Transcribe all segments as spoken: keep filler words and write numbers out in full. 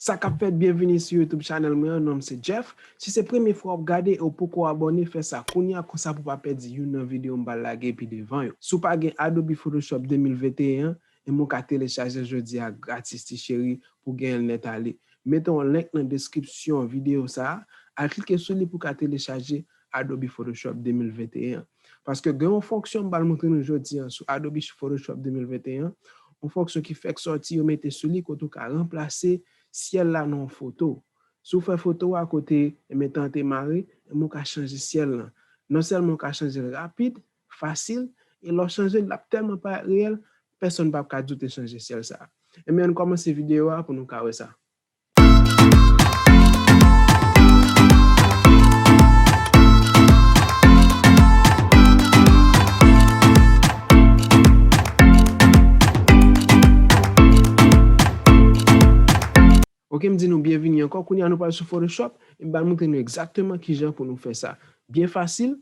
Sa k ap fèt, byenvini sou YouTube channel mwen an, non m se Jeff. Si se premye fwa w ap gade e w poko abòne, fè sa kounye a, konsa pou w pa pèdi youn nan videyo m pral lage pi devan yo. Si w pa gen Adobe Photoshop de mil venteyen an, e mwen ka telechaje l jodi a gratis ti cheri pou gen l nèt ale. Mete yon link nan deskripsyon videyo sa a, al klike sou li pou w ka telechaje Adobe Photoshop de mil venteyen an. Paske gen yon fonksyon m pral montre nou jodi a sou Adobe Photoshop de mil venteyen an, yon fonksyon ki fèk sòti yo mete sou li kote w ka ranplase syèl la nan yon foto. Si w fè foto a kote, enben, tan te mare, enben, w ka chanje syèl lan. Non sèlman w ka chanje l rapid, fasil, e lè w chanje l, l ap tèlman parèt reyèl, pèsonn p ap ka di w te chanje syèl sa a. Enben, ann kòmanse videyo a pou nou ka wè sa. Ok, m di nou byenvini ankò. Kounye a nou pral sou Photoshop e m pral montre nou egzakteman kijan pou nou fè sa. Byen fasil,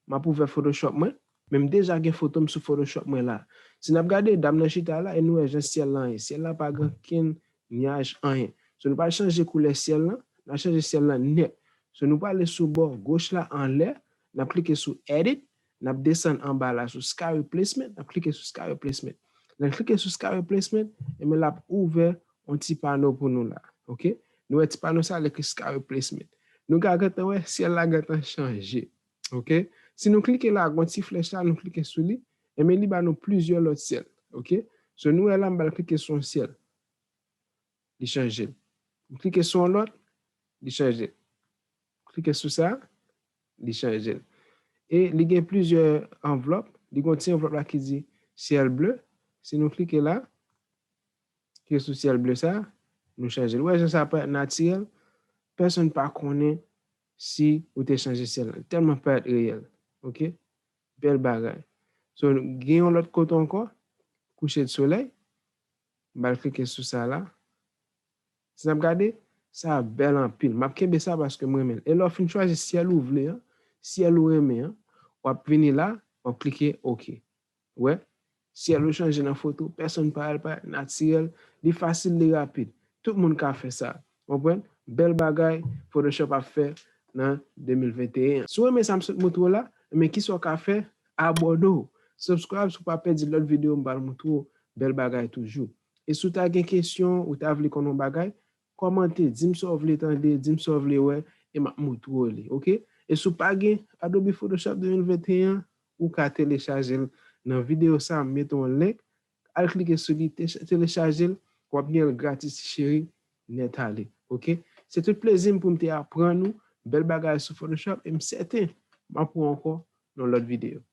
m ap ouvè Photoshop mwen, men m deja gen foto m sou Photoshop mwen la. Si n ap gade, dam nan chita la e nou wè jan syèl lan ye. Syèl la pa gen okenn nyaj, anyen. So, nou pral chanje koulè syèl lan, n a chanje syèl lan nèt. So, nou prale sou bò goch la anlè, n ap klike sou Edit, n ap desann anba la sou Sky Replacement, n ap klike sou Sky Replacement. Lè n klike sou Sky Replacement, enben, l ap ouvè yon ti pano pou nou la. Ok? Nou wè ti pano sa, l ekri Sky Replacement. Nou ka gentan wè syèl la gentan chanje. Ok? Si nou klike la, gen yon ti flèch la, nou klike sou li, enben, li ba nou plizyè lòt syèl. Ok? So, nou wè la, m pral klike sou yon syèl. Li chanje l. M klike sou yon lòt, li chanje l. M klike sou sa, li chanje l. E li gen plizyè anvlòp. Li gen yon ti anvlòp la ki di syèl ble. Si nou klike la, klike sou syèl ble sa, nou chanje l. Ou wè jan sa parèt natirèl? Pèsonn pa konnen si ou te chanje syèl la. Tèlman parèt reyèl. Ok? Bèl bagay. So, gen yon lòt kote ankò, kouche de solèy. M pral klike sou sa la. Si n ap gade, sa bèl anpil. M ap kenbe sa paske m renmen l. E lè w fin chwazi syèl ou vle an, syèl ou renmen an, w ap vini la, w ap klike ok. Ou wè? Syèl ou chanje nan foto, pèsonn pa al pa natirèl, li fasil, li rapid. Tout moun ka fè sa. Konprann? Bèl bagay Photoshop ap fè nan de mil venteyen an. Si w renmen sa m sot montre w la, men kisa w ka fè? Abòne w. Subscribe si w pa pèdi lòt videyo m pral montre w. Bèl bagay toujou. E si w ta gen kesyon, ou ta vle konn yon bagay, kòmante, di m sa w vle tande, di m sa w vle wè, e m ap montre w li, ok? E si w pa gen Adobe Photoshop de mil venteyen an, ou ka telechaje l nan videyo sa a, m mete yon link, al klike sou li, te-, telechaje l, w ap gen l gratis, cheri, nèt ale, ok? Se tout plezi m pou m te aprann ou bèl bagay sou Photoshop, e m sèten m ap wè w ankò nan lòt videyo.